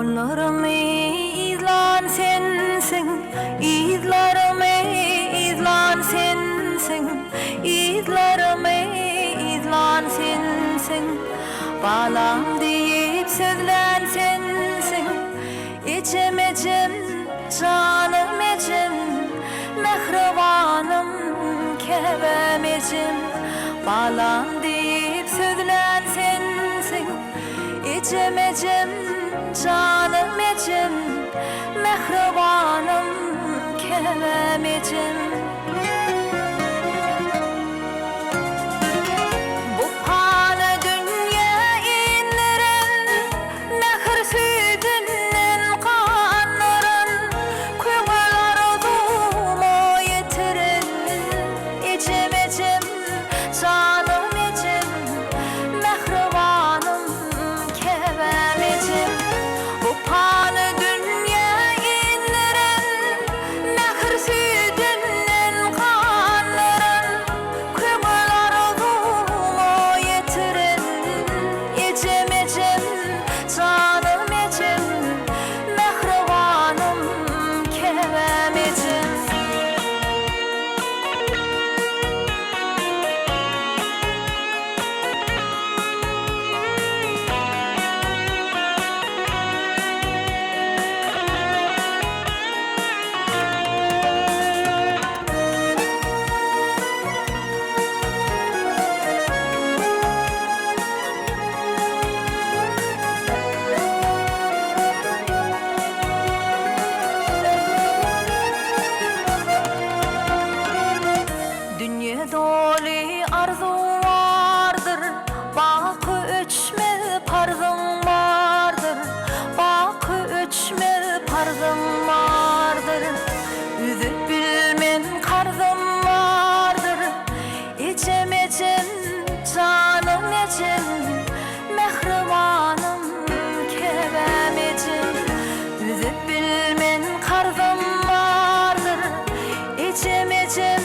Ýollarymy yzlan sensiň, Yzlarymy yzlan sensiň, Yzlarymy yzlan sensiň. Balam diýip sözlän sensiň, Ejem ejem, janym ejem, Mähribanym, käbäm ejem. Balam diýip sözlän sensiň, Ejem ejem, janym ejem, Mähribanym, käbäm ejem. Bu pany dünýä indiren, Mähir süýdünden gandyran, Köňül arzuwma ýetiren, Ejem ejem, janym ejem, Mähribanym, käbäm ejem. Bu pany dünýä indiren, Mähir süýdünden gandyran, Köňül arzuwma ýetiren, Ejem, ejem, janym ejem, Mähribanym, käbäm ejem. Dünýe doly arzuw bardyr, Baky öçmez parzyň bardyr, Baky öçmez parzyň bardyr. Üzüp bilmen karzym bardyr, Ejem, ejem, janym ejem, Mähribanym, käbäm ejem. Üzüp bilmen karzym bardyr, Ejem, ejem.